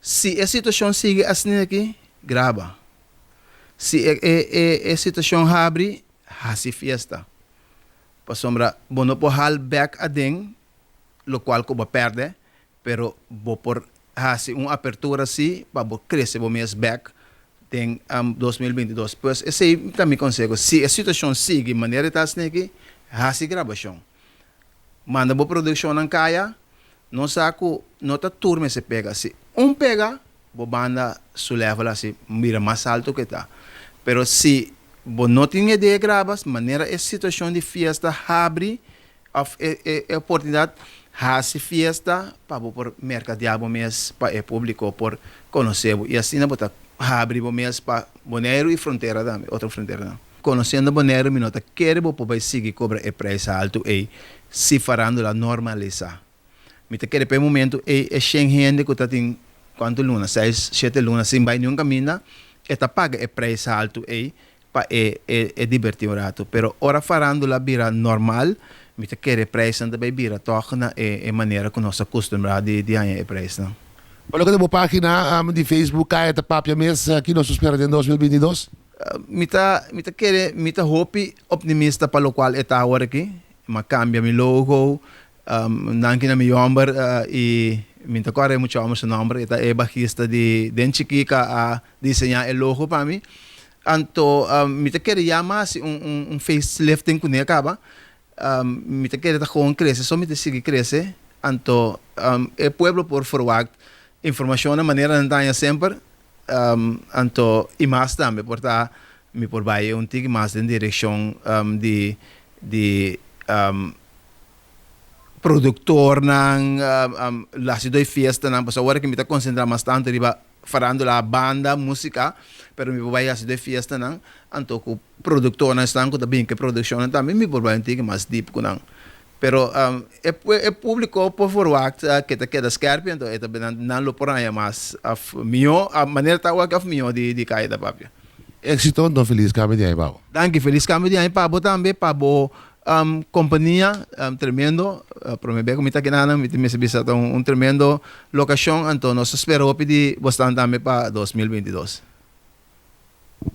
Si e situashon sigui asina aki, graba. Si e e e e situashon habri, hasi fiesta. Pasobra bo no por hal bek aden lokual ku bo a pèrdè, pero bo por hasi un apertura si pa bo krese bo mes bek den 2022. Pues esei ta mi konseho, si e situashon sigui manera e ta asina aki, hasi grabashon. Manda bo produkshonnan kaya, nos sa ku no ta tur mester pega, si un pega bo banda su level hasi bira mas alto ku e ta. Pero si bo no tin idea graba, manera e situashon di fiesta habri Of e e oportunidat hasi fiesta pa bo por merkadeá bo mes pa e públiko por konosé bo i asina bo ta habri bo mes pa Boneiru i frontera tambe, otro fronteranan. Konosiendo Boneiru mi no ta kere bo por bai sigui kobra e preis haltu ei si farándula normalisá. Mi ta kere pa e momento ei e shen hende ku ta tin kuantu luna, seis, shete luna sin bai niun kaminda, e ta paga e preis haltu ei pa e e diberti un ratu. Pero ora farandula bira normal, mi ta kere prijsnan ta bay bira tog na e e manera ku nos a kustumbrá di di haña e prijsnan. Pa loke ta bo pagina di Facebook Kaya ta Papia mes, ki nos por spera den 2022? Mi ta mi ta kere mi ta hopi optimista pa lokual e ta awor aki. Mi a kambia mi logo, Danki na mi homber y mi ta corda e mucha homber su nomber, e ta e bajista di Den Chikika a diseña e logo pa mi. Anto mi ta kere ya mas un un un facelifting cune a caba. Mi ta kere ta gewoon crece, so mi ta sigui crece. Anto e pueblo por verwagt informacionnan manera nan ta haña semper. Anto y mas tambe por ta mi por bay un tiki mas den direccion di di Productornan, lo hasi doi fiestanan, pasobra awor aki mi ta concentra mas tanto riba farandula, banda, musica, pero mi por bai hasi doi fiestanan, anto cu productornan esnan cu ta bin cu e produccionnan tambe mi por bai un tiki mas deep cu nan. Pero e e publico por verwacht ke ta keda skerpi, anto e ta nan lo por haña mas of miho, manera ta awor aki of miho di Kaya ta Papia. Exito, anto feliz cambio di aña pa bo. Danki, feliz cambio di aña pa bo tambe, pa bo Kompania tremendo, prome bes ku mi ta kina mi ta mester bisa ta un tremendo lokashon, anto nos ta spera hopi di bosnan tambe pa 2022.